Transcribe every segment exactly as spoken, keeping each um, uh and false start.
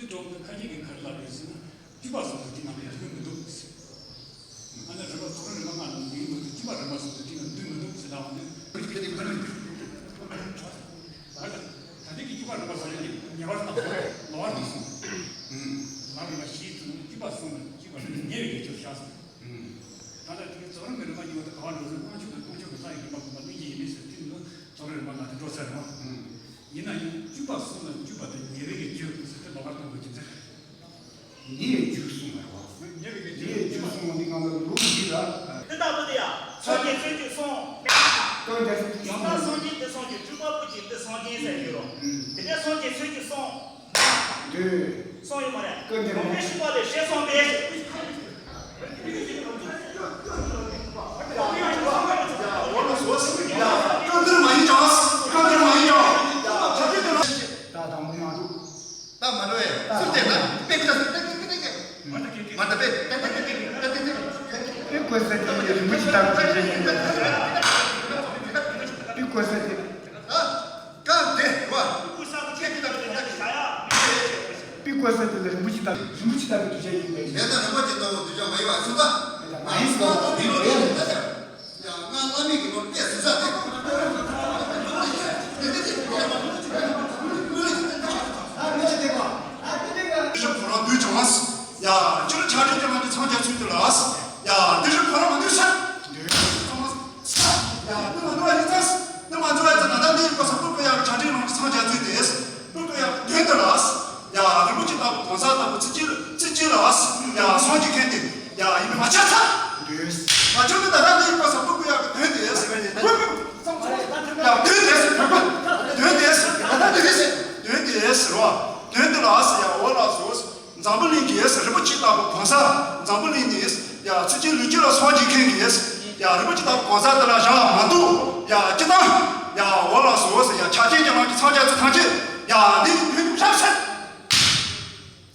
འགྲོ་ཁ་ཉིན་གྱི་ཁར་ལབ་རེད་ཟེར་ན། བཅུ་པ་སོགས་སུ་དེ་ནང་ལ་ཡར་ཐོན་མི་འདུག་ཟེར། ཨ་ནི་རིམ་པ་ཚོགས་རིམ་པ་ལྔ་ནང་མིང་འདུག་སྟེ། བཅུ་པ་རིམ་པ་སོགས་སུ་དེ་ནང་འདུས་མི་འདུག་ཟེར་ལབ་པ་ནི། ཨ་ད་དེ་གི་བཅུ་པ་རིམ་པ་སོགས་ནི་ཉེ་བར་དང་ལོག་པར་དུ་སོང་། ལམ་རིམ་པ་བཞིའི་ཚུལ་ནི་བཅུ་པ་གསུམ་ནི་བཅུ་པ་ཉེ་བའི་རྒྱུར་བཞག་སོང་། ད་ལྟ་དེ་ཚོགས་རིམ་གྱི་རིམ་པ་གཉིས་པ་དེ་ག་བ་འགྲོ་ཟེར་ན། དབང་ཕྱུག་དང་སྟོང་ཕྱུག་གི་ལྷ་ཡི་རིམ་པ་བསྒོམ་པ་གླེང་གཞི་ཡིན་མིན་ཟེར། དེ་ནི་ཚོགས་རིམ་རིམ་པ་ལྔ་དེ་འགྲོ་ཚར་རེད་བ། ཡིན་ན་ཡང་བཅུ་པ་གསུམ་ལ་བཅུ་པ་དང་ཉེ་བའི་རྒྱུ་ཟེར་ཏེ་ལོགས་ཀར་གཏོང་དགོས་རྒྱུ་མཚན། ཉེ་བའི་རྒྱུ་གསུམ་ལ་རེད་བ། ཉེ་བའི་རྒྱུ། ཉེ་བའི་རྒྱུ་གསུམ་འདི་གང་ལ་ལུགས་འདི་ལ། དེ་ལྟ་བུ་དེ་ཡང་སངས་རྒྱས་ཚུལ་གྱིས་གསུངས། གང་དེ། ཡང་དག་སངས་རྒྱས་དེ་སངས་རྒྱས། སྤྲུལ་པ་པོ་གཅིག་དེ་སངས་རྒྱས་ཟེར་ཡོད་རོ། དེ་ནས་སངས་རྒྱས་ཚུལ་གྱིས་གསུངས། འདོད། གསུངས་ཡོད་མ་རེད། ཀུན་ནས། ལོག་པའི་ཤེས་པ་ལས་ཞེས་གསུངས་པས། ཀུན་ནས་མ་ཡིན་ཀྱང་། ཀུན་ནས་མ་ཡིན་ཀྱང་། ད་དང་པོ་མ་འགྲོ། ད་མ་འགྲོ་ཡ། ཚུར་བལྟས་ན་དཔེ་ཀུན་ཏུ་ཏེ་ཏེ་ཏེ་ཏེ། མ་ད་དཔེ་ཏེ་ཏེ་ཏེ་ཏེ་ཏེ། དཔེ་བཀོད་ས་དེ་རིན་པོ་ཆེ་ལྟ་བུ་དེ་ཡིན་པས། དཔེ་བཀོད་ས་དེ། ཨ། སྐབས་དེ་བ། དཔེ་བཀོད་ས་དེ་ལ་རིན་པོ་ཆེ་ལྟ་བུ། རིན་པོ་ཆེ་ལྟ་བུའི་གདུལ་བྱ་ཡིན་པས། ལས་དང་རིན་པོ་ཆེ་ལྟ་བུའི་གདུལ་བྱ་མ་ཡིན་པ་སོང་ཙང་། མ་ཡིན་སོང་ཙང་དེ་ལོ་ཡིན་ད། ཡ། ང་བླ་མེད་ཀྱི་ལོ་པས་ཟིན་ས་དེ། དེ་བཞིན་ཁོ་རང་འདུས་ཀྱང་། ཡ། སྤྱིར་ཕྱག་རྒྱའི་ལམ་གྱི་འཚང་རྒྱ་ཚུལ་དེ་ལ། ཡ། དེ་བཞིན་ཁོ་རང་མ་འདུས་ས། ཡ། འདི་མ་འདུས་པ་ཡིན་ཙང་། འདི་མ་འདུས་པ་ཡིན་ཙང་། ད་ལྟ་འདི་ཡིན་པ་ས་པོ་པོ་ཡ་ཕྱག་རྒྱའི་ལམ་གྱི་འཚང་རྒྱ་ཚུལ་དེ། སྤྲུལ་སྐུ་ཡང་དོན་དེ་ལ། ཡ། རིན་པོ་ཆེ་ལྟ་བུ་གང་ཟག་ལྟ་བུ་ཚིག་གཅིག་ཚིག་གཅིག་ལ། ཡ། སངས་རྒྱས་མཁན་དེ། ཡ། ཡིན་པས་མ་ཁྱབ་ཚར། མ་ཁྱབ་ནི་ད་ལྟ་འདི་ཡིན་པ་ས་པོ་པོ་ཡ་གི་དོན་དེ། ཡ། དོན་དེ་ཟེར། དོན་དེ་ཟེར། དོན་དེ་ཟེར། ད་ལྟ་དེ་རེད་ཟེར། དོན་དེ་ཟེར། ཡ། འོ་ལགས་སོ། འཛམ་བུ་གླིང་གི་རིན་པོ་ཆེ་ལྟ་བུ་གང་ཟག། འཛམ་བུ་གླིང་ནས། ཡ། ཚུལ་གཅིག་ལུས་གཅིག་ལ་སངས་རྒྱས་མཁན་གྱི། ཡ། རིན་པོ་ཆེ་ལྟ་བུ་གང་ཟག་དེ་ལ་བཞག་མ་གཏོགས། ཡ། སྤྱིར་བཏང་། ཡ། འོ་ལགས་སོ་ཟེར། ཡ། ཕྱག་ཆེན་གྱི་ལམ་གྱི་འཚང་རྒྱ་ཚུལ་ཐམས་ཅད། ཡ། འདི་གི་དོན་བཞག་ཚར།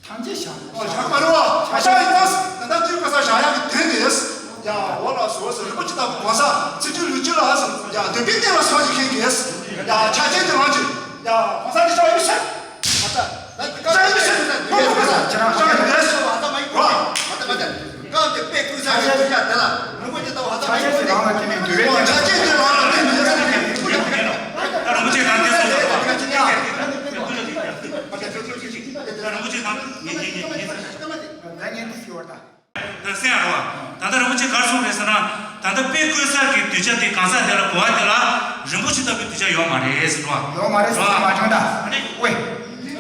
ཐམས་ཅད་བཞག་ཨ། བཞག་མ་རེད་བ། བཞག་ཡིན་ཙང་། ད་ལྟ་འདི་གི་ས་བཞག་ཡག་གི་དོན་དེ། ཡ། འོ་ལགས་སོ་ཟེར། རིན་པོ་ཆེ་ལྟ་བུ་གང་ཟག། ཚུལ་གཅིག་ལུས་གཅིག་ལ་ཟེར། ཡ། འདོད་པའི་གཏེར་ལ་སངས་རྒྱས་མཁན་གྱི། ཡ། ཕྱག་ཆེན་གྱི་ལམ་གྱི། ཡ། གང་ཟག་འདི་ཆགས་ཡོད་ཟེར། ད་ལྟ་ཡིན་ཟེར། ཁྱེད་རང་ཁྱེད་རང་ཁྱེད་རང་ཁྱེད་རང་ཁྱེད་རང་། སྐབས་དེ་དཔེ་བཀོད་ས་གི་དོན་དག་དེ་ལ། རིན་པོ་ཆེ་ལྟ་བུ་ཧ་ཅང་མ་ཡིན། ཆ་ཆེན་དེ་རང་ལ་དེ་ནས་འདོད་པའི། ཆ་ཆེན་དེ་རང་ལ་དེ་ནས། ད་རིན་པོ་ཆེ་གང་དེ་སོང་ཟེར་བ། ད་རིན་པོ་ཆེ་གང་ངེས་ངེས་ངེས་ངེས་ཟེར། ད་ངས་འདི་ཟེར་བ་ད། ད་སེམས་ཡར་རོ། ད་ལྟ་རིན་པོ་ཆེ་ག་རེ་གསུངས་རེད་ཟེར་ན། ད་ལྟ་དཔེ་བཀོད་ས་གི་གདུལ་བྱ་དེ་གང་ཟག་དེ་ལ་གོ་བ་དེ་ལ་རིན་པོ་ཆེ་ལྟ་བུའི་གདུལ་བྱ་ཡོད་མ་རེད་ཟེར་བ། ཡོད་མ་རེད་ཟེར་བ། མ་བྱུང་ད། ཨ་ནི། ཝེ།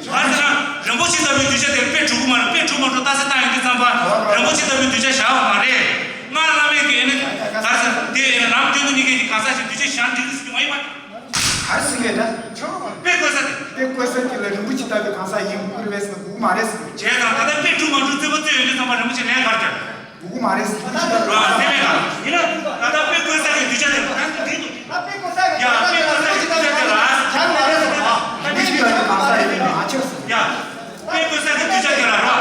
ག་རེ་ཟེར་ན། རིན་པོ་ཆེ་ལྟ་བུའི་གདུལ་བྱ་དེ་དཔེ་འགྲོ་གི་མ་རེད། དཔེ་འགྲོ་མ་འགྲོ་ལྟ་ས་ལྟ་ཡོང་དུས་ཙམ་པ། རིན་པོ་ཆེ་ལྟ་བུའི་གདུལ་བྱ་བཞག་ཡོད་མ་རེད། སྔར་བླ་མེད་ཀྱི་ཨེ་ནི། ག་རེ་ཟེར། དེ་ཨེ་ནི་ལམ་སྟོན་གྱི་གཉིས་ཀའི་གི་གང་ཟག་ཞིག་གདུལ་བྱ་བཞག་འགྲིག་གི་མ་ཡིན་པ། ག་རེ་ཟེར་གི་ད། དཔེ་བཀོད་ས་དེ། དཔེ་བཀོད་ས་དེ་ལ་རིན་པོ་ཆེ་ལྟ་བུའི་གང་ཟག་ཡིན་དགོས་རེད་ཟེར་ན་དགོས་ཀྱི་མ་རེད་ཟེར། བྱས་ཙང་ད་ལྟ་དཔེ་འགྲོ་མ་འགྲོ་རྩོད་པ་རྩོད་ཡོང་དུས་ཙམ་པ་རིན་པོ་ཆེ་ལན་ག་རེ་བརྒྱབ། དགོས་ཀྱི་མ་རེད་ཟེར། རེད་བ། དེ་མེད་ཀ། ཡིན་ན་ད་ལྟ་དཔེ་བཀོད་ས་གི་གདུལ་བྱ་དེ་ལ་ད་འགྲིག་འདུག་ཡ། དཔེ་བཀོད་ས་གི་གདུལ་བྱ་དེ་ལ། ཡ། དཔེ་བཀོད་ས་གི་གདུལ་བྱ་དེ་ལ་རོ།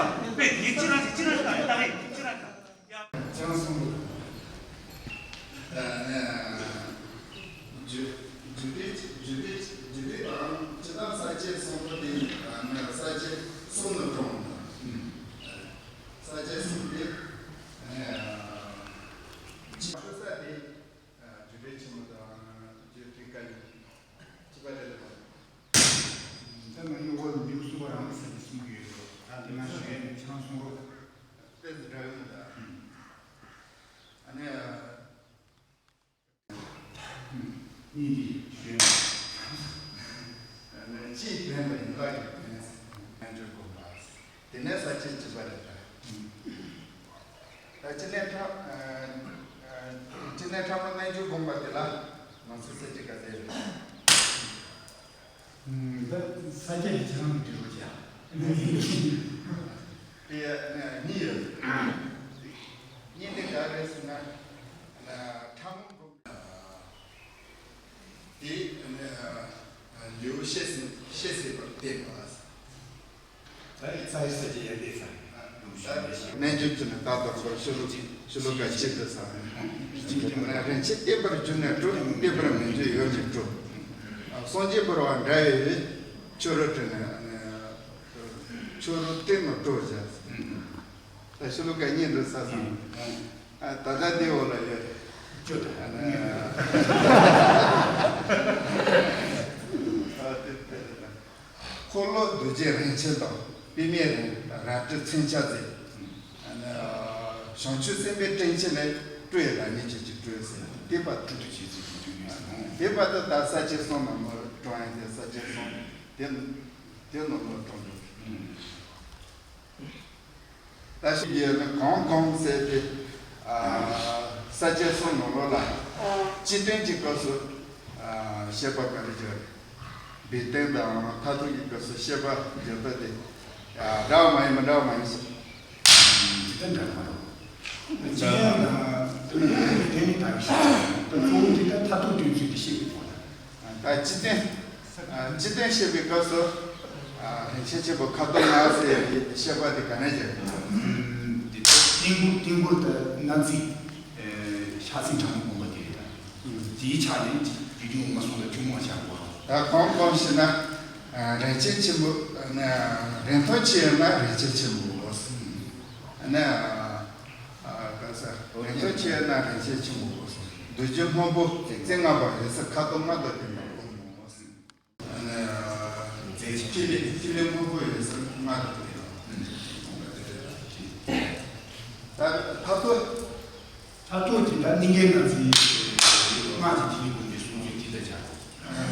ཡ། དཔེ་ངེས་ཅི་རང་ཅི་རང་ད་ཡིན་ད་རེད་ཅི་རང་ད། ཡ། ཅང་སུ། ཨ་ནི། རྒྱུ་འབྲས་རྒྱུ་འབྲས་རྒྱུ་འབྲས་དང་། ཇི་ལྟར་ས་བཅད་གསུམ་པོ་དེ་ནི་ས་བཅད་གསུམ་ནི་དྲངས་པ་དང་། ས་བཅད་གསུམ་དེ། ཨ་ནི། ཇི་ལྟར་ས་དེ་རྒྱུ་འབྲས་ཆེན་མོ་དང་རྒྱུ་འབྲས་དཀའ་ལས་ཅི་པ་རེད་ལ། ད་ང་ཡི་འོག་ལ་འདུག་གསུམ་པོ་རང་གི་ས་ནས་གསུང་གི་ཡོད་རེད། ད་དེ་ང་ཞུ་ཡས་ནས་ཆང་གསུང་རོགས། དཔེ་འདྲ་ཡོད་ད། ཨ་ནི། གཉིས་ཀྱི་དོན། གཅིག་དོན་དང་ཡན་ལག་གི་དོན། རྣལ་འབྱོར་སྒོམ་པ། དེ་ནས་ས་བཅད་བཅུ་པ་རེད་ད། ད་ཅི་ནས་ཁྲ། ཅི་ནས་ཁྲ་མོ་རྣལ་འབྱོར་སྒོམ་པ་དེ་ལ་ང་ཚོ་ས་བཅད་ག་ཚད་རེད། ད་ས་བཅད་ཁྱེད་རང་གི་འབྲི་རོགས་བྱ། དེ་གཉིས་ཡོད། གཉིས་དེ་ག་རེ་ཟེར་ན། ཕྲ་མོ་འགོག་དེ་ལེའུ་ཤེས་ཤེས་ཟིན་པར་བསྟན་པ། ད་རྩ་བའི་ས་བཅད་ཡར་བལྟས་ཚར། རྣལ་འབྱོར་གྱི་ནི་ད་དོར་བར་ཤོ་ལོ་ཤོ་ལོ་ཀ་གཅིག་ཏུ་ཚང་། རིན་ཆེན་བསྟན་པར་གྱུར་ནས་སྤྲོ། བསྟན་པར་མི་འགྱུར་ཡོད་ནས་སྤྲོ། སངས་རྒྱས་འབུལ་བ་འདྲ་བའི་ཆོས་རོ་བྲི་ནས། ཆོ་རུ་སྟེང་ནང་སྤྲོ་བྱ། ད་ཤོ་ལོ་ཀ་གཉིས་འདུག་ས་སང་། ཨ་ད་ལྟ་འདི་འོག་ལ་ཡོད། ཅོ་ད། ཨ་ནི། ཨ་དེ་དེ་དེ་དེ། འཁོར་ལོ་རྡོ་རྗེ་རིན་ཆེན་དང་པདྨའི་རིང་རལ་གྲི་མཚོན་ཆ་མཛད། ཨ་ནི། བྱང་ཆུབ་སེམས་དཔའི་སྤྲིན་ཆེན་ལས་སྤྲོས་ཡོད་ལ་ཉེ་ཆར་གྱི་སྤྲོས་ཟེར་དེ་བར་དུ་ཐུགས་རྗེ་ཆེ་ཞུ་རྒྱུ་ཡིན། དེ་བར་དུ་ད་ས་བཅད་གསུམ་ནང་ལོགས་དྲངས་ཡོད་དེ་ས་བཅད་གསུམ་དེ་དེ་ནང་ལོགས་དྲངས་འདུག་ད་ཤི་ཡོད་ན་གང་གང་ཟེར་ཏེ། ས་བཅད་གསུམ་ནང་ལོགས་ལ་སྤྱི་དོན་གྱི་སྐབས་སུ་བཤད་པ་ག་རེ་བྱ་རེད། སྦས་དོན་དང་མཐར་ཐུག་གི་སྐབས་སུ་བཤད་པ་བརྗོད་པ་དེ་འདྲ་བ་མ་ཡིན་མི་འདྲ་བ་མ་ཡིན་ཟེར། ཇི་ལྟར་འདྲ་མ་རུང་། ཇི་ཡང་ན་དོན་ནི་ད་ཡོད་ཤེས་ཀྱི་གཙོ་བོ་དེ་ལྟར་མཐར་ཐུག་དོན་ཚུལ་དེ་ཤེས་དགོས་པ་དང་། ད་སྤྱི་དོན། སྤྱི་དོན་བཤད་པའི་སྐབས་སུ། རིན་ཆེན་ཆེན་པོ་ཁ་དོག་ལྔ་ཟེར་ཡག་གི་བཤད་པ་དེ་ག་ནས་བྱས། དེ་ལྟར་ཏིང་ཀུར་ཏིང་ཀུར་དང་སྣང་སྲིད། ཤ་ཚིག་ཕྲ་མོ་སྒོམ་པ་དེ་རེད་ད། དེའི་ཆ་ནས་རྒྱུ་རྒྱུ་ངོ་མ་སོང་ལ་ཐུན་མོང་བ་ཆགས་པ། ད་གོང་གོང་ཞིག་ན། རིན་ཆེན་ཆེན་པོ། རིན་ཐང་ཆེ་ཡོད་ན་རིན་ཆེན་ཆེན་པོ། ན། ག་ས། རིན་ཐང་ཆེ་ཡོད་ན་རིན་ཆེན་ཆེན་པོ། རྡོ་རྗེ་སྔོན་པོ་རྩེ་ལྔ་པ་འོད་ཟེར་ཁ་དོག་ལྔ་དང་ལྡན་པ་སྒོམ་མོ། ཐིག་ལེ་ཐིག་ལེ་སྔོན་པོ་འོད་ཟེར་ལྔ་དང་ལྡན་པ། ད་མཐར་ཐུག་མཐར་ཐུག་དེ་ལ་སྙིང་གའི་སྣང་ཚུལ་སྔགས་ཀྱི་ཐིག་ལེ་བསྒོམ་པའི་གསུང་ཚུལ་དེ་ལ་སྦྱར།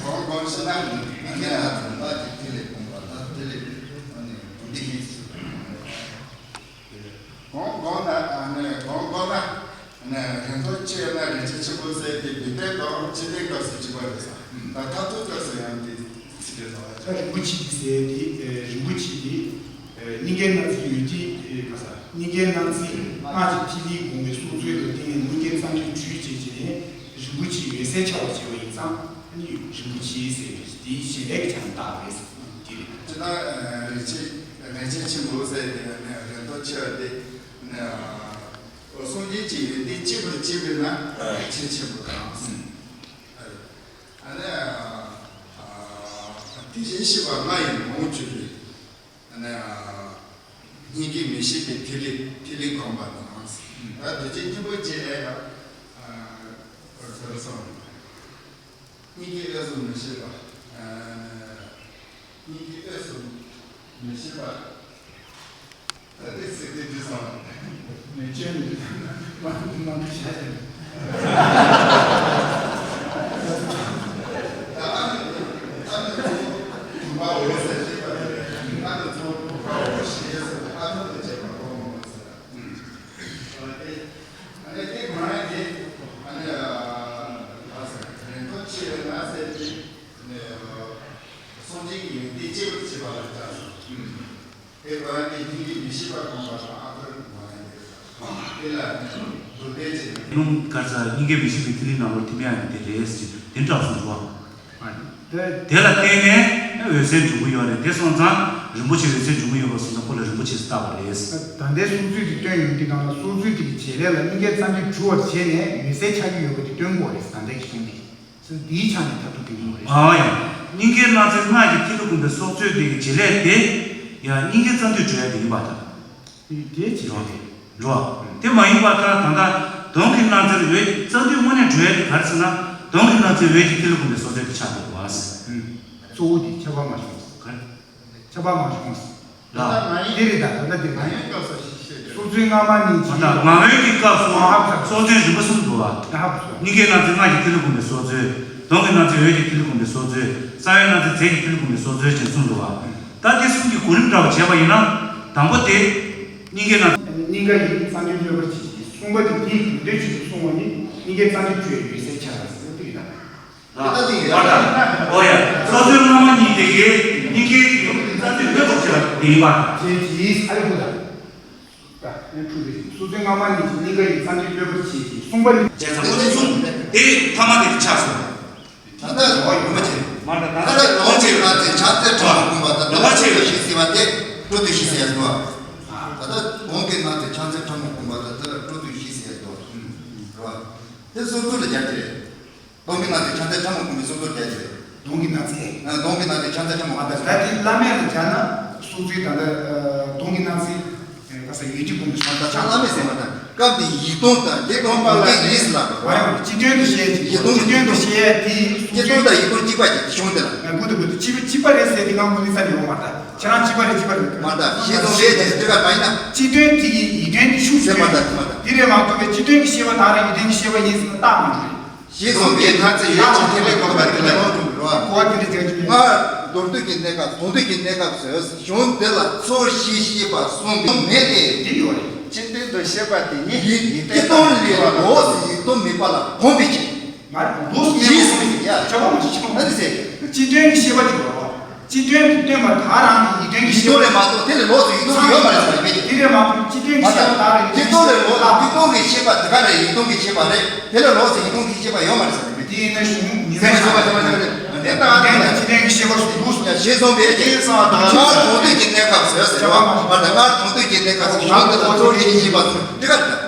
གོང་གོང་ཞེ་ན་སྙིང་གའི་སྣང་ཚུལ་སྔགས་ཀྱི་ཐིག་ལེ་བསྒོམ་པ་དང་ཐིག་ལེ་འདི་ཡིན། གོང་གོང་ན་གོང་གོང་ན་རིན་ཐང་ཆེ་ན་རིན་ཆེན་ཆེན་པོ་ཟེར་ཏེ་སྦས་དོན་དང་སྤྱི་དོན་སྐབས་སུ་གཅིག་པ་རེད་ས། ད་མཐར་ཐུག་སྐབས་སུ་ཡང་དེ་ཚིག་རེད་ལ། ད་རིན་པོ་ཆེ་དེ་ཟེར་དེ་རིན་པོ་ཆེ་དེ། སྙིང་གའི་སྣང་ཚུལ་ཡོད་ཀྱི་ག་ས། སྙིང་གའི་སྣང་ཚུལ་སྔགས་ཀྱི་ཐིག་ལེ་བསྒོམ་པའི་གསུང་ཚུལ་ལ་བརྟེན་ནས་སྙིང་གའི་རྩ་མདུད་བྲུས་བྱས་བྱས་ནས་རིན་པོ་ཆེའི་འོད་གསལ་འཆར་བར་བྱས་པ་ཡིན་ཙང་ཨ་ནི་རིན་པོ་ཆེ་ཟེར་བའི་དེའི་བྱེད་ལས་ཀྱི་ཆ་ནས་བཏགས་པ་རེད། དེ་རེད། དེ་ན་རིན་ཆེན་རིན་ཆེན་ཆེན་པོ་ཟེར་དེ་ནས་རིན་ཐང་ཆེ་བ་དེ་ནས་སངས་རྒྱས་ཀྱི་ཡོན་ཏན་སྐྱེད་པར་བྱེད་པས་ན་རིན་ཆེན་ཆེན་པོ་དང་། ཨ་ནི་དེ་བཞིན་གཤེགས་པ་ལྔ་ཡི་ངོ་བོ་གྱུར་པའི། སྙིང་གའི་མི་ཤིགས་པའི་ཐིག་ལེ་ཐིག་ལེ་བསྒོམ་པ་དང་། ད་དེ་ཅི་སྙིང་པོ་ཅི་ཨེ་ཡ། ཟེར་སོང་། སྙིང་གའི་དབུས་སུ་མི་ཤིགས་པ། སྙིང་གའི་དབུས་སུ་མི་ཤིགས་པ། ད་དེ་ཚིག་དེ་འདི་སོང་། མི་ཅན་མ་མ་བྱ་ཡིན། ལུང་དཀར་ཚ་སྙིང་གའི་མི་ཤིགས་པའི་ཐིག་ལེ་ནང་ལོགས་ཐིམ་ཡག་ནི་དེ་རེད་ཟེར་དེ་འདྲ་གསུངས་འདུག་བ། དེ་ལ་བརྟེན་ནས་འོད་གསལ་འབྱུང་གི་ཡོད་རེད། དེ་སོང་ཙང་རིན་པོ་ཆེ་འོད་གསལ་འབྱུང་གི་ཡོད་པ་སོང་ཙང་ཁོ་ལ་རིན་པོ་ཆེ་ཟེར་བཏགས་པ་རེད། ད་ལྟའི་གསུང་ཚུལ་དེ་སྟོན་ཡོང་དུས་སྒང་ལ་གསུང་ཚུལ་དེ་གི་བྱེད་ལས་ལ་སྙིང་གའི་རྩ་མདུད་བྲུས་པར་བྱས་ནས་འོད་གསལ་འཆར་གྱི་ཡོད་པ་དེ་སྟོན་དགོས་རེད། ད་ལྟའི་གི་གསུང་དེ། འདིའི་ཆ་ནས་མཐར་ཐུག་གི་ཡོད་རེད། ཨ་ཡ། སྙིང་གའི་སྣང་ཚུལ་སྔགས་ཀྱི་ཐིག་ལེ་བསྒོམ་པའི་སྲོག་རྩོལ་དེ་གི་བྱེད་ལས་དེ་ཡང་སྙིང་གའི་རྩ་མདུད་བྲུས་ཡ་དེ་ཡིན་པ་དང་། དེ་བྱེད་ལས་དེ། འགྲོ་བ། དེ་མ་ཡིན་པར་ཐལ། ད་ལྟ་གདོན་གྱི་སྣང་ཚུལ་འོད་ཀྱི་རྩ་མདུད་དངོས་གནས་བྲུས་ཡ་དེ་ག་རེ་ཟེར་ན་གདོན་གྱི་སྣང་ཚུལ་འོད་ཀྱི་ཐིག་ལེ་བསྒོམ་པའི་སྲོག་རྩོལ་དེ་ཆགས་འདུག་བ། གཙོ་བོ་དེ་ཁྱབ་པ་མ་བྱུང་། ག་རེ། ཁྱབ་པ་མ་བྱུང་། ལ། འདི་རེད་ད། ད་ལྟ་འདི་རེད། སྲོག་རྩོལ་སྔ་མ་ནི་ཇི། མ་ད་ངག་དབང་གི་སྐབས་སུ་སྲོག་རྩོལ་རིམ་པ་གསུམ་འདུག་བ། སྙིང་གའི་སྣང་ཚུལ་སྔགས་ཀྱི་ཐིག་ལེ་བསྒོམ་པའི་སྲོག་རྩོལ། གདོན་གྱི་སྣང་ཚུལ་འོད་ཀྱི་ཐིག་ལེ་བསྒོམ་པའི་སྲོག་རྩོལ། རྩ་བའི་སྣང་ཚུལ་རྫས་ཀྱི་ཐིག་ལེ་བསྒོམ་པའི་སྲོག་རྩོལ་བཅས་གསུམ་འདུག་བ། ད་དེ་གསུམ་གྱི་གོ་རིམ་འདྲ་བ་བྱས་པ་ཡིན་ན། དང་པོ་དེ། སྙིང་གའི་སྣང་། སྙིང་ག་ཡི་རྩ་མདུད་གློད་པར་བྱེད་ཅིང་གསུངས་པ་དེ་དེའི་དོན་དུ་ཆོས་ཀྱི་གསུང་བ་ནི་སྙིང་གའི་རྩ་མདུད་བྲུས་པའི་འོད་གསལ་འཆར་བ་ཟེར་དེ་རེད་ད། ལ། བར་དང་། འོ་ཡ། སྲོག་རྩོལ་སྔ་མ་གཉིས་དེ་གའི་སྙིང་གའི་རྩ་མདུད་གློད་པར་བྱེད་པ་དེ་ཡིན་པ། བྱེད་ཅིང་ཨ་རི་ཀུ་ད། ད་ནི་འཁྲུལ་པའི་སྲོག་རྩོལ་སྔ་མ་གཉིས་ཀྱི་སྙིང་ག་ཡི་རྩ་མདུད་གློད་པར་བྱེད་ཅིང་གསུངས་པ་ནི། བྱས་ཙང་ཁོ་ཚོ་གསུམ་དེ་ཐ་མ་དེ་ཆགས་སོང་། ད་ལྟ་ལོག་ཡོང་མ་བྱེད། མ་ད་ད་ལྟ་ལོག་བྱེད་ན་དེ་ཕྱག་འཚལ་ཕྲ་མོ་བསྒོམ་པ་ད་ལྟ་ལོག་བྱེད་ཞེས་ཟེར་བ་དེ་སྤྲོ་བསྡུ་ཞེས་ཟེར་ཡ་འདུག་ད་ལྟ་འོང་གི་ན་དེ་ཕྱག་འཚལ་ཕྲ་མོ་བསྒོམ་པ་ད་ལྟ་སྤྲོ་བསྡུ་ཞེས་ཟེར་ཡ་འདུག་རེད་བ། དེ་སོ་སོ་ལ་རྒྱབ་ཀྱི་རེད། གདོན་གྱི་སྣང་ཚུལ་ཕྱག་འཚལ་ཕྲ་མོ་བསྒོམ་པའི་སོ་སོར་རྒྱག་རྒྱུ་རེད། གདོན་གྱི་སྣང་ཚུལ། ཨ། གདོན་གྱི་སྣང་ཚུལ་ཕྱག་འཚལ་ཕྲ་མོ། ཨ། ད་ད་དེ་བླ་མེད་ལ་སྦྱར་ན་ སོ་སོའི་ད་ལྟ་གདོང་གི་སྣང་ཚུལ་ཁ་ས་ཡོད་ཀྱི་དགོངས་ནས་སོང་། ད་ཆ་བླ་མས་ཟེར་མ་ད་སྐབས་དེ་ཡིག་སྟོང་དང་དེ་སྟོང་པ་ལ་ཡིན་ལ་བ་ཡང་སྤྱི་དོན་དུ་བཤད་ཀྱི་ཡིག་སྟོང་སྤྱི་དོན་དུ་བཤད་དེ་སྤྱི་དོན་དང་ཡིག་སྟོང་གཅིག་པ་ཅིག་བྱུང་དེ་ལ། ང་དགུ་དུ་དགུ་དུ་གཅིག་པ་གཅིག་པ་རེད་ཟེར་དེ་ང་ངོ་ནི་ས་ནས་ཡོང་མ་ད་ཁྱེད་རང་གཅིག་པ་རེད་གཅིག་པ་རེད། མ་ད་ཤེས་སོང་བཤད་ཀྱི་དེ་ག་མ་ཡིན་ན། སྤྱི་དོན་དེ་ཡི་ཡིག་དོན་དེ་ཤུགས་ཟེར་མ་ད་མ་ད། དེ་རེད་མ་གཏོགས་པའི་སྤྱི་དོན་གྱི་བཤད་པ་དག་རང་ཡིག་དོན་གྱི་བཤད་པ་ཡིན་ཟེར་ན་རྟགས་མ་འགྲོ་རེད། ཞེས་གསུངས་པའི་ཐ་ཚིག་ཡོད་ཅིང་ཐེག་པའི་གོ་བ་དེ་ལ་ཡང་འགྲོ་བ། གོ་བ་དེ་འདྲ་བྱ་རྒྱུ་མེད། སྔར་མདོར་བསྡུས་ཀྱི་གནས་སྐབས་ཟུང་དུ་གི་གནས་སྐབས་སུ་གཞུང་འདི་ལ་ཚོར་ཤེས་ཤེས་པ་གསུངས་པའི་མེད་དེ། འདི་ཡོད་རེད། སྤྱི་དོན་དུ་བཤད་པ་དེ་ཉིད་ཡིག་ཡིག་དོན་ལས་ལོགས་སུ་ཡིག་དོན་མེད་པ་ལ་དགོངས་པའི་ཕྱིར། ང་ལོགས་སུ་མེད་ཞེས་པ་གསུངས་པའི་ཡ་ཆ་བ་མ་ཞིག་ཆུང་ན་འདི་ཟེར། སྤྱི་དོན་གྱི་བཤད་པ་དེ་ཡོད་རེད། སྤྱི་དོན་གྱི་སྟོན་པ་དག་རང་གི་ཡིག་དོན་གྱི་ཡིག་དོན་ལས་མ་གཏོགས་དེ་ལས་ལོགས་སུ་ཡིག་དོན་ཡོད་མ་རེད་ཟེར་བ་མེད་དེ། དེ་རེད་མ་གཏོགས་སྤྱི་དོན་གྱི་བཤད་པ་དག་རེད། སྤྱི་དོན་ལས་ལོགས་སུ་སྤྱི་དོན་གྱི་བཤད་པ་དེ་ག་རེད། ཡིག་དོན་གྱི་བཤད་པ་རེད། དེ་ལས་ལོགས་སུ་ཡིག་དོན་གྱི་བཤད་པ་ཡོད་མ་རེད་ཟེར་བ་མེད་དེ། དེ་ཡིན་ན་གཞུང་ཉི་མ་ཟེར་བ་ཟེར་བ་ཟེར་བ་ཟེར་བ་དེ་དག་རེད། སྤྱི་དོན་གྱི་བཤད་པ་ལོགས་སུ་ཡིག་དོན་གྱི་བཤད་པ་ཡོད་མ་རེད་ཟེར་བ་མེད་དེ། སྔར་གྲོང་སྡེ་གྱི་གནས་སྐབས་ཟེར་ཟེར་བ་མ་རེད། སྔར་གྲོང་སྡེ་གྱི་གནས་སྐབས་སུ་གཞུང་འདི་ལ་ཚོར་ཤེས་ཤེས་པ་ཚོ་དེ་ག་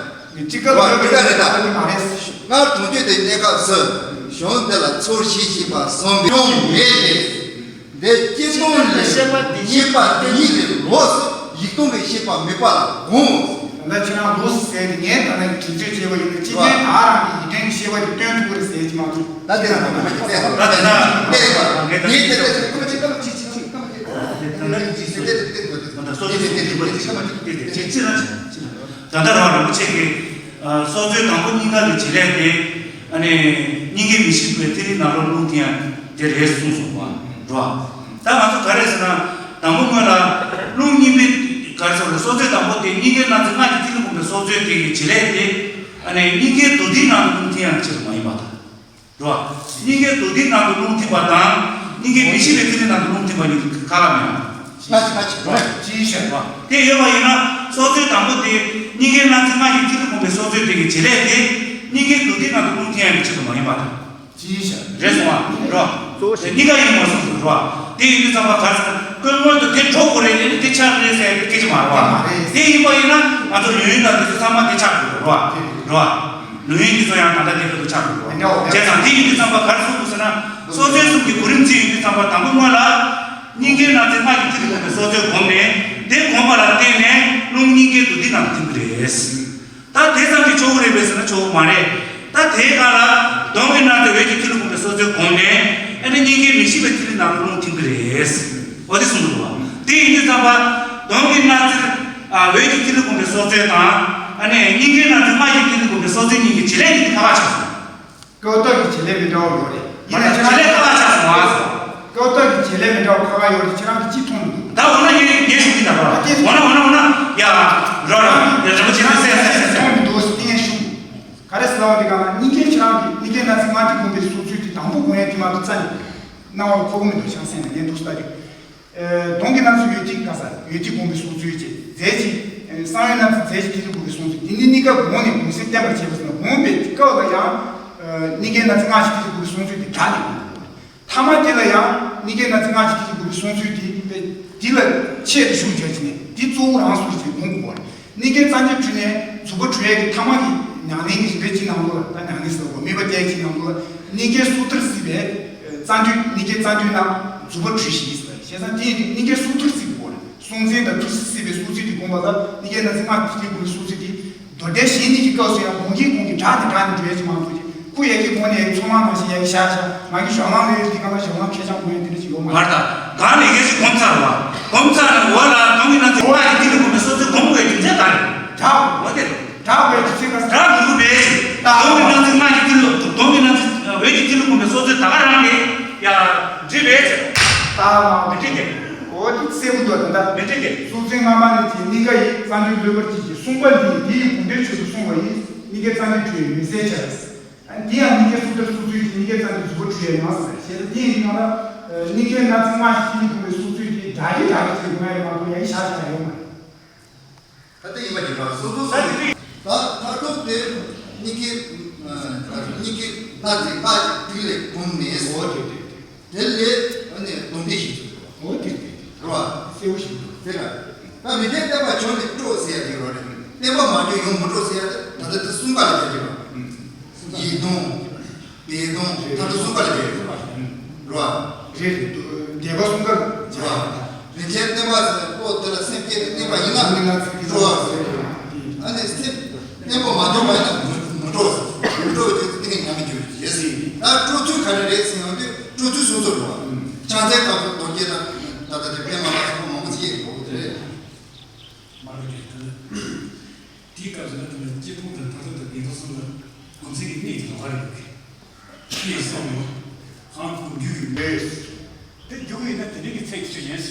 རེད། ཅི་ག་ལ་ཡོད་པའི་ལྟ་བ་དེ་མ་རེད། སྔར་གྲོང་ཁྱེར་དེ་གནས་སྐབས་སུ་གཞུང་འདི་ལ་ཚོར་ཤེས་ཤེས་པ་གསུངས་པའི་ཡོང་མེད་དེ། འདི་སྤྱི་དོན་ལས་བཤད་པ་དེ་ཉིད་དེ་ལོགས་སུ་ཡིག་སྟོང་གི་བཤད་པ་མེད་པ་ལ་དགོངས། ད་ལྟ་ཁྱེད་རང་ལོགས་སུ་ཟེར་ཏེ་ངས་ད་ནས་དྲི་རྩོད་བྱས་པ་ཡིན་ན་སྤྱི་དོན་དག་རང་གི་ཡིག་དོན་གྱི་བཤད་པ་དེ་སྟོན་ཐུབ་ཀྱི་རེད་ཟེར་གྱི་མ་གཏོགས། ད་དེ་རང་གི་མ་གཏོགས་ད་དེ་ན་དེ་ངས་དེ་དེ་ཚོ་ཁོ་ཅི་ཀམ་ཅི་ཅི་ཅི་ཀམ་ཅི་ད་ན་ཅི་ཅི་དེ་དེ་དེ་དེ་དེ་དེ་ཅི་ཅི་ན་ཅི་ཅི་ན། ད་ལྟ་རང་རིན་པོ་ཆེ་གིས་སྲོག་རྩོལ་དང་པོ་གཉིས་ཀ་གི་བྱེད་ལས་དེ་ཨ་ནི་སྙིང་གའི་མི་ཤིགས་པའི་ཐིག་ལེ་ནང་ལོགས་རླུང་ཐིམ་ཡ་དེ་རེད་གསུངས་སོང་བ་འགྲོ། ད་ང་ཚོ་ག་རེ་ཟེར་ན་དང་པོ་སྔོན་ལ་རླུང་སྙིང་པའི་ག་རེ་ཟེར་རེད། སྲོག་རྩོལ་དང་པོ་དེ་སྙིང་གའི་སྣང་ཚུལ་སྔགས་ཀྱི་ཐིག་ལེ་བསྒོམས་པའི་སྲོག་རྩོལ་དེ་གི་བྱེད་ལས་དེ་ཨ་ནི་སྙིང་གའི་རྡོ་རྡེའི་ནང་དུ་རླུང་ཐིམ་ཡ་གི་ཆེད་དུ་མ་ཡིན་པ་དང་། རོ། སྙིང་གའི་རྡོ་རྡེའི་ནང་དུ་རླུང་ཐིམ་པ་དང་། སྙིང་གའི་མི་ཤིགས་པའི་ཐིག་ལེ་ནང་དུ་རླུང་ཐིམ་པ་གཉིས་ཀྱི་ཁ་ཁ་མེད་ཨང་། ལྔ་ཅི་ལྔ་ཅི་རོ། ཅི་ཤ་རོ། དེ་ཡོད་པ་ཡིན་ན་སྲོག་རྩོལ་དང་པོ་དེ་སྙིང་གའི་སྣང་ཚུལ་སྔགས་ཀྱི་ཐིག་ལེ་བསྒོམས་པའི་སྲོག་རྩོལ་དེ་གི་བྱེད་ལས་དེ་སྙིང་གའི་རྡོ་རྡེའི་ནང་དུ་རླུང་ཐིམ་ཡ་གི་ཆེད་དུ་མ་ཡིན་པ་དང་། ཅི་ཤ། རེད་སོང་ཨ་རོ། གཙོ་བོ་དེ་གཉིས་ཀ་ཡིན་མ་སོང་རོ། དེ་ཡིན་དུས་ཙམ་པ་ག་ཚོད་ཀུན་སྔོན་དུ་དེ་འགྲོ་དགོས་རེད། དེ་ནི་དེ་ཆགས་རེད་ཟེར་ཡ་དེ་སྐད་ཆ་མ་རེད་བ། དེ་ཡིན་པ་ཡིན་ན་ང་ཚོ་ལུས་ཡུན་དང་དེ་ཚོ་ཚང་མ་དེ་ཆགས་དགོས་རོ། རོ། ལུས་ཡུན་འདི་ཚོ་ཡང་ད་ལྟ་དེ་འདྲ་དུ་ཆགས་འགྲོ་གི་རེད། བྱས་ཙང་དེ་ཡིན་དུས་ཙམ་པ་ག་རེ་གསུངས་འདུག་ཟེར་ན། སྲོག་རྩོལ་གསུམ་གྱི་གོ་རིམ་བརྩི་ཡོང་དུས་ཙམ་པ་དང་པོ་སྔོན་ལ། སྙིང་གའི་སྣང་ཚུལ་སྔགས་ཀྱི་ཐིག་ལེ་བསྒོམས་པའི་སྲོག་རྩོལ་བསྒོམས་ནས། དེ་བསྒོམས་པ་ལ་བརྟེན་ནས་རླུང་སྙིང་གའི་རྡོ་རྡེའི་ནང་དུ་ཐིམ་གྱི་རེད། ད་དེ་ཙམ་གྱིས་ཆོག་གི་རེད་པས་ཟེར་ན་ཆོག་གི་མ་རེད། ད་དེའི་སྒང་ལ་གདོང་གི་སྣང་ཚུལ་འོད་ཀྱི་ཐིག་ལེ་བསྒོམས་པའི་སྲོག་རྩོལ་བསྒོམས་ནས། ཨ་ནི་སྙིང་གའི་མི་ཤིགས་པའི་ཐིག་ལེ་ནང་ལ་རླུང་ཐིམ་གྱི་རེད། འོ་དེ་གསུངས་འདུག་བ། དེ་ཡིན་དུས་ཙམ་པ། གདོང་གི་སྣང་ཚུལ། ཨ་འོད་ཀྱི་ཐིག་ལེ་བསྒོམས་པའི་སྲོག་རྩོལ་དང་། ཨ་ནི་སྙིང་གའི་སྣང་ཚུལ་སྔགས་ཀྱི་ཐིག་ལེ་བསྒོམས་པའི་སྲོག་རྩོལ་གཉིས་ཀྱི་བྱེད་ལས་གཉིས་ཁ་ཁ་ཆགས་སོང་། སྐབས་ཐོག་གི་བྱེད་ལས་མི་འདྲ་བ་ཡོད་རེད། ཡིན་ན་ཁྱེད་རང་བྱེད་ལས་ཁ་ཁ་ཆགས་སོང་ཨ། སྐབས་ཐོག་གི་བྱེད་ལས་མི་འདྲ་བ་ཁ་ཁ་ཡོད་རེད། ཁྱེད་རང་གིས་ཅི་མཐོང་གི་འདུག་ད་འོ་ན་ངས་ངས་ཞུ་གི་ད་རོ། འོ་ན་འོ་ན་འོ་ན་ཡ། རོ་རོ་ཡ་རིན་པོ་ཆེ་ཟེར་ཟེར་ཟེར་ཟེར། མཐོང་གི་འདུག་ཟེར་ཏེ་ངས་ཞུ། ག་རེ་ཟེར་ལབ་པ་འདི་ག་ན་སྙིང་གའི་ཁྱེད་རང་གི་སྙིང་གའི་སྣང་ཚུལ་སྔགས་ཀྱི་བསྒོམས་པའི་སྲོག་རྩོལ་དེ་དང་པོ་བསྒོམ་ཡས་དེ་མ་གཏོགས་རྩ་ནས་སྣང་བ་ལ་འཁོར་གྱི་མི་འདུག་བྱང་སེམས་ལ་ངས་འདུག་ལྟ་རྒྱུ། གདོང་གི་སྣང་ཚུལ་འོད་ཐིག་ག་ས་འོད་ཐིག་བསྒོམས་པའི་སྲོག་རྩོལ་བཅས་རྫས་ཀྱི་གསང་བའི་སྣང་ཚུལ་རྫས་ཀྱི་ཐིག་ལེ་བསྒོམས་པའི་སྲོག་རྩོལ་དེ་ནི་གཉིས་ཀ་བསྒོམས་ནས་བསྒོམ་སའི་བརྟན་པར་བྱས་པ་ཟེར་ན་བསྒོམས་པའི་སྐབས་ལ་ཡང་སྙིང་གའི་སྣང་ཚུལ་སྔགས་ཀྱི་ཐིག་ལེ་བསྒོམས་པའི་སྲོག་རྩོལ་དེ་དྲག་ནས་བསྒོམ་དགོས། ཐ་མ་དེ་ལ་ཡང་སྙིང་གའི་སྣང་ཚུལ་སྔགས་ཀྱི་ཐིག་ལེ་བསྒོམས་པའི་སྲོག་རྩོལ་དེ་དེ་ལ་ཆེད་དུ་ཞུགས་བྱས་ནས་དེ་གཙོ་བོ་རང་སོར་བྱས་བསྒོམ་དགོས། སྙིང་གའི་རྩ་མདུད་བྲུས་ནས་མཛུབ་པ་བྲུས་ཡས་ཀྱི་ཐ་མ་གི་མྱ་ངན་གྱི་རིམ་པའི་གཅིག་ནང་དུ་ལ་ད་མྱ་ངན་ཟེར་བ་དམིགས་པ་གཏད་གཅིག་ནང་དུ་ལ་སྙིང་གའི་སོ་ཐར་སྲིད་པའི་རྩ་མདུད་སྙིང་གའི་རྩ་མདུད་ནང་མཛུབ་པ་བྲུས་ཤིང་ཟེར། བྱས་ཙང་དེ་ཡིན་དུས་སྙིང་གའི་སོ་ཐར་སྲིད་དགོས་རེད། སྲོག་འཛིན་དང་ཐུར་སྲིད་སྲིད་པའི་སོ་ཐར་དེ་བསྒོམས་པ་ལ་སྙིང་གའི་སྣང་ཚུལ་སྔགས་ཀྱི་ཐིག་ལེ་བསྒོམས་པའི་སོ་ཐར་དེ་མདོ་སྡེ་གཞན་གཉིས་ཀྱི་སྐབས་སུ་ཡང་སྒོམ་གྱིན་སྒོམ་གྱིན་དྲག་ནས་དྲག་ནས་འགྲོ་ཡས་ཅིག་མང་པོ་ཅིག་ཁོ་ཡ་གི་སྒོམ་ནས་ཡ་གི་ཚོར་སྣང་ནང་བཞིན་ཡ་གི་ཤ་ཤ་ང་གི་གཞན་དབང་ལས་འདི་གང་ལ་གཞན་དབང་ཁེར་རྐྱང་སྒོམ་ཡས་དེ་འདྲ་ཅིག་ཡོད་མ་མ་རེད། ད་གང་ལས་ཀའི་ཅིག་སྒོམ་ཚར་བ། སྒོམ་ཚར་ནས་འོ་ལ་གདོང་གི་སྣང་ཚུལ་འོ་ལ་ཡི་ཐིག་ལེ་བསྒོམས་པའི་སོ་ཐར་སྒོམ་དགོས་རྒྱུ་མཚན་ག་རེ། དྲག་འོ་དེ་རེད། དྲག་པའི་ཚིག་ཁ་དྲག་མི་འདུག་པས། གདོང་གི་སྣང་ཚུལ་སྔགས་ཀྱི་ཐིག་ལེ་གདོང་གི་སྣང་ཚུལ་འོད་ཀྱི་ཐིག་ལེ་བསྒོམས་པའི་སོ་ཐར་ད་ག་རང་གི་ཡ་འགྲིག་པས། ད་མ་མི་འགྲིག་གི། འོ་དེ་གསལ་པོ་འདུག་ད་ལྟ། མི་འགྲིག་གི། སྲོག་འཛིན་སྔ་མ་ནི་དེ་སྙིང་ག་ཡི་རྩ་མདུད་གློད་པར་གྱིས་ཀྱི་གསུངས་པ་འདི་དེ་ཡི་བུམ་པའི་ཆོས་སུ་གསུངས་པ་ཡིན། སྙིང་གའི་རྩ་མདུད་བྲུས་མི་གསལ་ཆེར། དེ་ཡང་སྙིང་གའི་སོ་ཐར་སོ་ཐར་གྱི་སྙིང་གའི་རྩ་མདུད་མཛུབ་པ་བྲུས་ཡས་ཡང་ཟེར། ཞེས་དེ་ཡིན་ན་ལ། སྙིང་གའི་སྣང་ཚུལ་སྔགས་ཀྱི་ཐིག་ལེ་བསྒོམས་པའི་སོ་ཐར་དེ་དྲག་གི་དྲག་གི་ཅིག་སྒོམ་ཡས་མ་གཏོགས་ཡ་གི་ཤ་ཤ་ཡོད་མ་རེད། ད་ལྟ་ཡིན་པ་ཡིན་པ་སོ་སོ་སོ། ད་མཐར་ཐུག་དེ་སྙིང་གའི་སྙིང་གའི་སྣང་ཚུལ་སྔགས་ཀྱི་ཐིག་ལེ་བསྒོམས་ནས། འོ་དེ་དེ་དེ། དེ་ལས་ཨ་ནི་སྡོམ་པའི་ཞིག་འོ་དེ་དེ་དེ། རེད་བ། གསལ་བོ་ཞིག་འདུག་དེ་ལ་ད་མི་ལྡན་བསྟན་པ་བྱོན་ནས་སྤྲོ་ཟེར་ཡ་དེ་རོ་རེད། བསྟན་པ་མ་བྱོན་ཡོང་མི་སྤྲོ་ཟེར་ཡ་དེ་ད་ལྟ་དེ་གསུམ་ཀ་ལ་བསྡད་ཀྱི་རོ། ཡིད་སྟོང་། པའི་དོན་ད་དུ་གསུམ་ཀ་ལ་བསྡད་ཡོད་པ་རེད། རེད། སྡེ་པ་གསུམ་ཀ་ལ་བྱ་བ། རིན་ཆེན་བསྟན་པ་ཟེར་པོ་དེ་ལ་སེམས་བསྐྱེད་དེ་བསྟན་པ་ཡིན་ན་འགྲོ་བ་ཟེར། ཨ་ནི་སེམས་བརྟན་པོ་མ་འཇོག་པ་ཡིན་ན་མི་འགྲོ་ཟེར། མི་འགྲོ་བའི་དུས་སུ་དེ་ནས་ཉམས་མི་འགྱུར་ཞེས་ཟེར། ད་སྤྲོ་ཚུལ་ག་རེ་རེད་ཟེར་ཡོང་དུས་སྤྲོ་ཚུལ་སོ་སོར་འགྲོ་བ། ཕྱག་འཚལ་སྐབས་སུ་རྡོ་རྗེ་དང་ད་ལྟ་དེ་པདྨ་ལ་སོགས་པ་མང་པོ་ཅིག་ཡོད་པ་དེ་རེད། མ་རེད་དེ། དེའི་སྐབས་སུ་ང་དེ་ལ་སྐྱེ་ཕུང་དང་མཐར་ཐུག་དང་བདེན་དོན་གསུམ་ལ་སྒོམ་ཚིག་གི་གནད་ཀྱི་ལོགས་ཀ་རེད་འདུག་གས། ཅི་ཡང་གསུངས་མི་འོང་། ཨང་ཁུ་རྒྱུ་ཡི་མེད། དེ་རྒྱུ་ཡིན་ན་དེ་འདྲའི་གི་ཚད་ཀྱི་ཆོས་ཅན།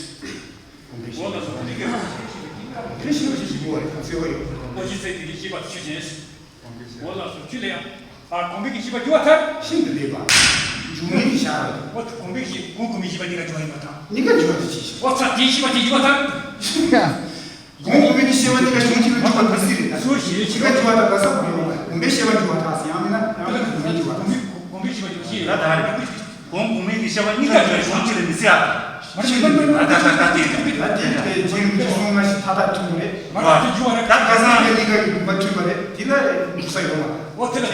འོ་ལགས་སོ། དེ་འདྲའི་གི་དེ་ཤེས་པ་ཞིག་ཞིག་དགོས་རེད། ཚེ་བ་ཡོད། ཨོ་ཅི་ཚད་དེ་འདྲའི་ཤེས་པ་ཆོས་ཅན། འོ་ལགས་སོ། ཁྱོད་ལ་ཡང་། ཨ། གོང་འཕེལ་གྱི་ཤེས་པ་འགྱུར་བ་ལྟར། ཤིན་ཏུ་ལེགས་པ། འབྱུང་མིན་གྱི་ཤར་བ། འོ་གོང་འཕེལ་གྱི་གོང་གོང་མའི་ཤེས་པ་གཉིས་ཀ་འགྱུར་བ་ཡིན་པ་དང་། གཉིས་ཀ་འགྱུར་བ་དེ་ཅི་ཞིག་འོ་ཚ་དེའི་ཤེས་པ་དེ་འགྱུར་བ་ལྟར། གོང་གོང་མའི་ཤེས་པ་གཉིས་ཀ་གཞུང་གཅིག་ལ་འགྱུར་བ་མི་སྲིད་རེད་ད། སུ་ཞིག་གཅིག་ཀ་འགྱུར་བ་ལྟར་ག་ས་གོང་མའི་ཤེས་པ་འགྱུར་བ་ལྟར་ཡང་མིན་ན་ཡང་མིན་ན་གོང་མའི་འགྱུར་བ་ལྟར། གོང་འཕེལ་གྱི་ཤེས་པ་འགྱུར་བ་ལྟར། གོང་གོང་མའི་གི་ཤེས་པ་གཉིས་ཀ་འགྱུར་བའི་གཞུང་གཅིག་ལ་མི་སྲིད་ཨ། ད་ད་ད་ད་དེ་ད་དེ་དེ་རྗེ་རིན་པོ་ཆེ་གསུང་མ་ཞིག་ཐ་དད་མཐུན་པ་རེད། ད་ཁ་སང་གཉིས་ཀ་གི་མ་མཐུན་པ་རེད། དེ་ལ་འགྲིག་ས་ཡོད་མ་རེད། འོ་དེ་ལ་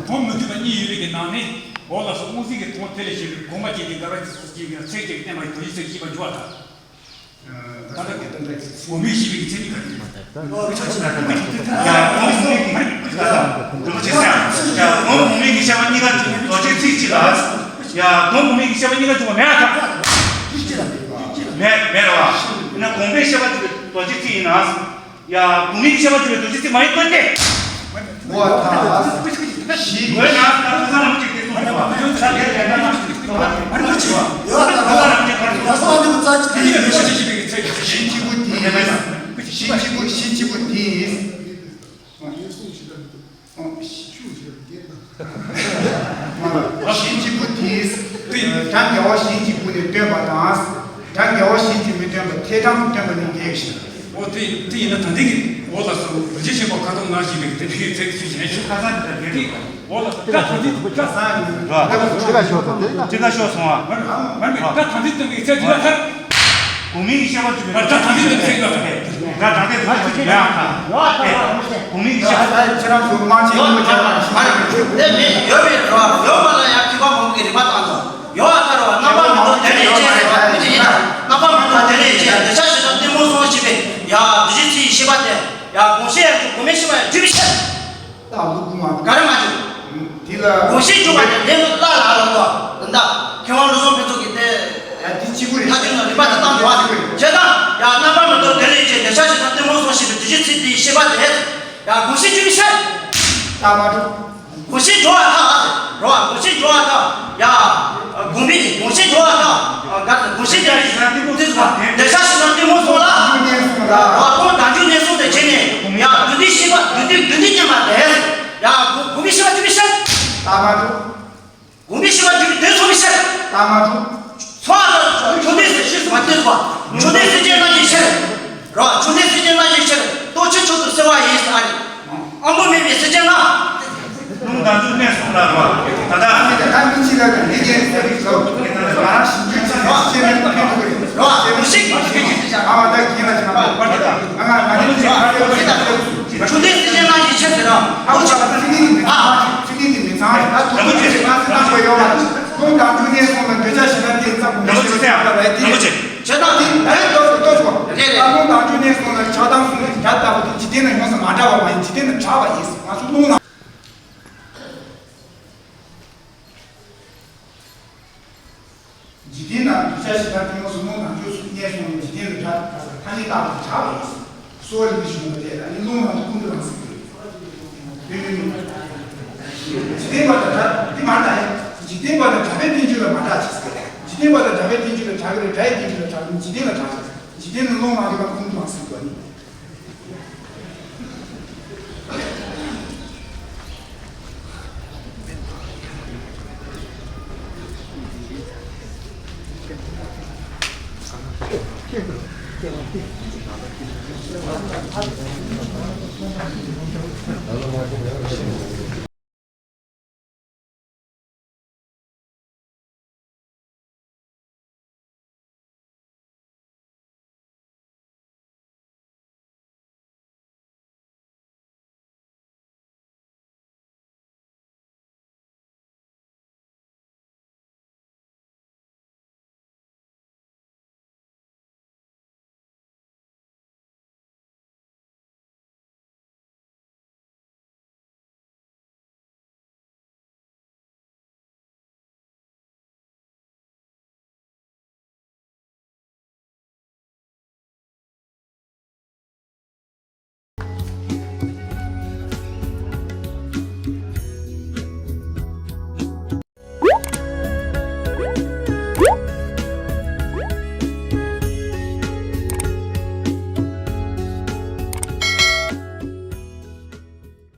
གོང་མི་མཐུན་པ་གཉིས་ཡོད་པའི་གི་ནང་ནས། འོ་ལགས་སོ། དབུ་མཛད་ཀྱི་དོན་དེ་ལས་བཤད་པའི་དགོངས་པ་བསྐྱེད་དེ་འགལ་བ་ཅི་སོགས་བསྐྱེད་པའི་ཚིག་ཅིག་བསྟན་པ་ཡི་དོན་ཡིད་ཚིག་ཤེས་པ་འགྱུར་བ་དང་། ད་ལྟ་གི་དོན་དག་གོང་མའི་ཤེས་པའི་ཚིག་གཉིས་ཀ་རེད། ཡ་གོང་གོང་མའི་གི་ཡ་གོང་གོང་མའི་གི་ཤེས་པ་གཉིས་ཀ་རྡོ་རྗེ་ཚིག་གཅིག་ལ། ཡ་གོང་གོང་མའི་གི་ཤེས་པ་གཉིས་ཀ་འགྱུར་བ་མེད་ཨ། མེད་མེད་རེད་བ། ཡིན་ན་གོང་མའི་ཤེས་པ་གཅིག་གི་རྡོ་རྗེ་ཚིག་ཡིན་ན། ཡ། གོང་མའི་ཤེས་པ་གཅིག་གི་རྡོ་རྗེ་ཚིག་མ་ཡིན་ཁོ་སྟེ། འོ་ད་ཞི། འོ་ན་ད་ཁ་སང་ལམ་གཅིག་དེ་གསུངས་ཐུབ་པ། ད་ལས་ལས་ན་ཡོད་ད། ཁ་སང་ལམ་གཅིག་ག་རེ་གསུངས། ཡ་ད་ད་ད་ལམ་གཅིག་ག་རེ་གསུངས། ད་སོང་འདི་མོ་རྩ་གཅིག་དེ་ཡིན་ཞི་གཅིག་པུ་དེ་ཡིན། ཞི་གཅིག་པུ་ཞི་གཅིག་པུ་དེ་ཡིན། ཞི་གཅིག་པུ་དེས། སྒྲ་འགལ་བ་གཞན་གྱིས་བསྐུལ་ནས་སྟོན་པ་དང་། སྒྲ་འགལ་བ་གཞན་གྱིས་མི་སྟོན་པ་ཐད་དྲངས་སྟོན་པ་ནི་འགལ་ཞིང་། འོ་དེ་དེ་ཡིན་ན་ད་ལྟའི་གི་འོ་ལགས་སོ། རྡོ་རྗེ་སེམས་དཔའ་ཁ་དོག་ནག་ཞེས་པའི་དེ་ཕའི་ཚིག་ཚིག་གཞན་ཞིག་ཁ་སང་དེ་ལྟར་འགལ་ཏེ། འོ་ལགས་སོ། སྒྲ་དང་དེ་སྒྲ་སང་ཡིན། ཁྲི་ཁ་ཤོར་སོང་། ཁྲི་ཁ་ཤོར་སོང་ཨ། མར་མར་མེད་སྒྲ་དང་དེ་སྟོན་པའི་ཚིག་འདི་ལ་ཐར། གོང་མའི་ཤེས་པ་བཅུ་པའི་རྡོ་རྗེ་ཚིག་ཡང་ཁ། ར་དྲང་དེ་མ་བཅུ་ཡང་ཁ། གོང་མའི་ཤེས་པ། ཁྱེད་རང་ཚོ་མ་བྱེད་ཡོང་བ་བྱས་པ་རེད། དེ་མིན་ཡོད་པའི་རོ་ཡོད་པ་ལ་ཡང་མཁས་པ་མང་པོ་གི་རིག་པ་བཏང་དོ། ཡོད་པ་ལྟར་བ་རྣམ་པར་མི་རྟོག་དེ་ལས་སྐྱེས་ཟེར་བ་ནི་ཅི་ཡིན་ན། རྣམ་པར་མི་རྟོག་དེ་ལས་སྐྱེས་འདོད་ཆགས་ཞེ་སྡང་གཏི་མུག་གསུམ་ཞེས་པའི་ཡ་རྡོ་རྗེ་ཚིག་ཤེས་པ་དེ་ཡ་གོང་ཤེས་ཡང་གོང་མའི་ཤེས་པ་ཡང་བཅུ་པའི་ཤེས། ད་ལུག་མ། ག་རེ་མ་བྱུང་། དེ་ལ། གོང་ཤེས་བཅུ་པ་དེ་ལས་ལ་ལ་ལ་ལ་ད་མཁས་དབང་བློ་བཟང་ཕུན་ཚོགས་ཀྱིས་དེ། ཡ་དེ་གཅིག་པུ་རེད། ད་ཅིག་ནང་རིམ་པ་དེ་བཏང་འགྲོ་བ་ཞིག་དགོས། བྱས་ཙང་ཡ་རྣམ་པར་མི་རྟོག་དེ་ལས་སྐྱེས་འདོད་ཆགས་ཞེ་སྡང་གཏི་མུག་གསུམ་ཞེས་པའི་རྡོ་རྗེ་ཚིག་དེའི་ཤེས་པ་དེ། ཡ་གོང་ཤེས་བཅུ་པའི་ཤེས། ད་མ་འགྲོ། གོང་ཤེས་སྦྱོར་བ་དང་། རོ། གོང་ཤེས་སྦྱོར་བ་དང་། ཡ། གོང་འཕེལ་གྱི་གོང་ཤེས་སྦྱོར་བ་དང་། ག་གོང་ཤེས་སྦྱོར་བའི་དེ་ཚོ་འདོད་ཆགས་ཞེ་སྡང་གཏི་མུག་གསུམ་ལ། རོ། ཁོང་དང་རྒྱུ་གནས་གསུམ་དེ་བྱས་ནས། ཡ་དགྲ་འདུལ་ཤེས་པ་དགྲ་འདུལ་དགྲ་འདུལ་བསྟན་པ་དེ། ཡ་གོང་གོང་འཕེལ་ཤེས་པ་བཅུ་པའི་ཤེས། ད་མ་འགྲོ། གོང་མའི་ཤེས་པ་བཅུ་པའི་དོན་གསུམ་པའི་ཤེས། ད་མ་འགྲོ། ཚོགས་དང་ཆོས་ལྡན་སེམས་ཤེས་སུ་མ་བསྟན་པ། ཆོས་ལྡན་སེམས་ཅན་རྣམས་ཀྱི་ཕྱིར། རོ། ཆོས་ལྡན་སེམས་ཅན་རྣམས་ཀྱི་ཕྱིར། ལྟོ་ཆས་མཆོག་ཏུ་གསོལ་བ་ཡིན་ཟེར་ཨ་ནི། ཨ་མོ་མེད་པའི་སེམས་ཅན་ལ། རླུང་དང་རྒྱུ་གནས་གསུམ་ལ་རོ། ད་ལྟ་ཨ་མི་དང་ད་མི་གཅིག་ལ་ཀྱང་ལས་ཀྱི་སེམས་རིག་ལོ། ང་རང་ཞིབ་འཇུག་བྱས་ནས་ཤེས་ནས་ཕན་ཐོགས་རེད། རོ། མི་ཤེས་ཀྱི་ཤེས་ཀྱི་ཤེས་བྱ་ང་བ་ད་གིན་ལ་ཆ་ང་ང་ང་ནི་ཆེ་ཁ་ལས་ཤེས་ད་ཤེས། ཆོས་ལྡན་སེམས་ཅན་རྣམས་ཀྱི་ཕྱིར་ཟེར་རོ། ཨ་ཁུ་ཆ་ཚིག་ནི་མི་ཚང་། ཚིག་ནི་མི་ཚང་། ད་དུ་ཁུ་ཆེ་ང་སེམས་ནང་ཁོ་ཡོད་ལ། ལུང་དང་རྒྱུ་གནས་གསུམ་ལ་འདོད་ཆགས་ཞེ་སྡང་དེ་ཙམ་མི་ཤེས་པ་ལ་དེ། ཆོས་དང་དེ་ལྟ་བུ་ལྟོས་ཤོག་ད་ལུང་དང་རྒྱུ་གནས་གསུམ་ལ་ཆགས་སྡང་གསུམ་གྱི་རྒྱ་ལྟ་བུ་དེ་འཇིག་རྟེན་ན་ཡོངས་སུ་མ་འདྲ་བ་མ་ཡིན། འཇིག་རྟེན་ན་གྲགས་པ་ཡིན། ང་ཚོ་ལུང་ན། འཇིག་རྟེན་ན་འདོད་ཆགས་ཞེ་སྡང་གཏི་མུག་གསུམ། ལུང་དང་རྒྱུ་གནས་གསུམ་ལ་འཇིག་རྟེན་དུ་གྲགས་པ་ཐ་སྙད་བཏགས་པ་གྲགས་པ་ཡིན། གསོ་བ་རིག་པའི་གཞུང་ལ་བལྟས་ལ་ནི་ལུང་ནང་དུ་ཀུན་ཏུ་རང་གཟིགས་དགོས། འཇིག་རྟེན་པ་དང་འདྲ་འདི་མ་འདྲ་ཡང་འཇིག་རྟེན་པ་དང་གྲགས་པའི་རྟེན་འབྱུང་ལ་མ་གྲགས་ཅིག་ཟེར། འཇིག་རྟེན་པ་དང་གྲགས་པའི་རྟེན་འབྱུང་ལ་གྲགས་ཀྱི་རེད། སྒྲ་ཡི་རྟེན་འབྱུང་ལ་གྲགས་ཀྱི་རེད། འཇིག་རྟེན་ལ་གྲགས་ཀྱི་རེད། འཇིག་རྟེན་ལ་ལུང་མ་རིག་པ་ཀུན་ཏུ་རང་གཟིགས་དགོས་ནི།